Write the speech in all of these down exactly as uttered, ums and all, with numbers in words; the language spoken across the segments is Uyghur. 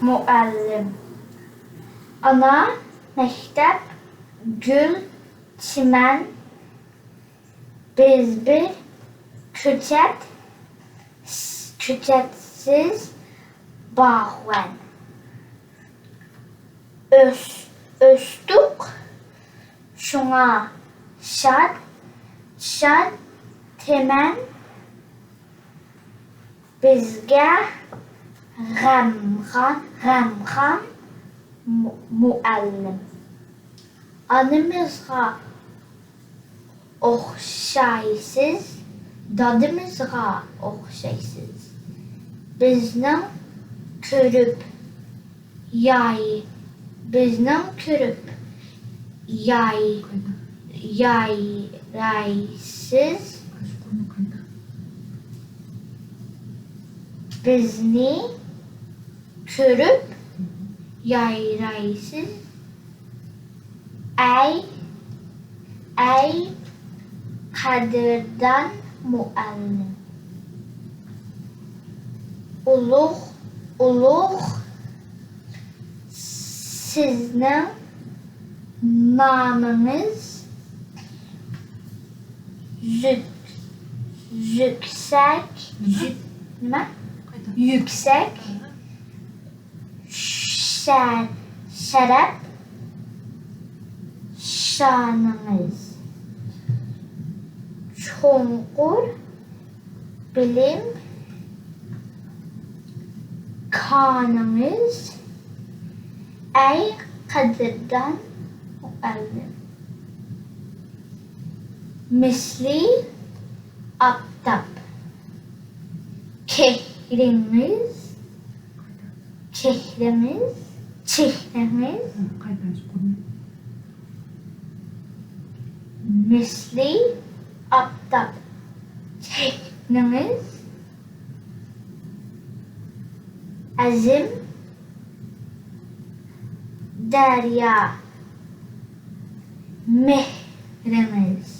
مۇئەللىم. ئانا، مەكتەپ، گۈل، چىمەن، بىز بىر كۆچەت، كۆچەتسىز باغۋەن. ئۆس-، ئۆستۇق، شۇڭا شاد، شاد تىمەن. بىزگە غەمخان، غەمخان مۇ-، مۇئەللىم. ئانىمىزغا ئوخشايسىز، دادىمىزغا ئوخشايسىز. بىزنىڭ كۆرۈپ ياي-، بىزنىڭ كۆرۈپ ياي-، يايرايسىز. بىزنى كۆرۈپ يايرايسىز. ئەي، ئەي، قەدىردان مۇئەللىم. ئۇلۇغ، ئۇلۇغ سىزنىڭ نامىڭىز. زۈك-، زۈكسەك، زۈك-، نېمە؟ يۈكسەك. شە-، شەرەپ شانىڭىز، چوڭقۇر بىلىم كانىڭىز، ئەي قەدىردان مۇئەللىم. مىسلى ئاپتاپ چېھرىڭىز، چېھرىڭىز، چېھرىڭىز. مىسلى ئاپتاپ چېھرىڭىز، ئەزىم دەريا مېھرىڭىز.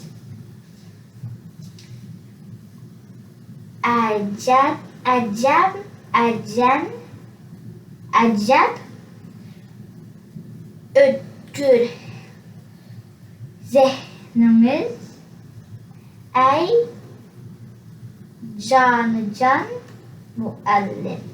ئەجەب، ئەجەب، ئەجەم، ئەجەب ئۆتكۈر زېھنىڭىز، ئەي جانىجان مۇئەللىم.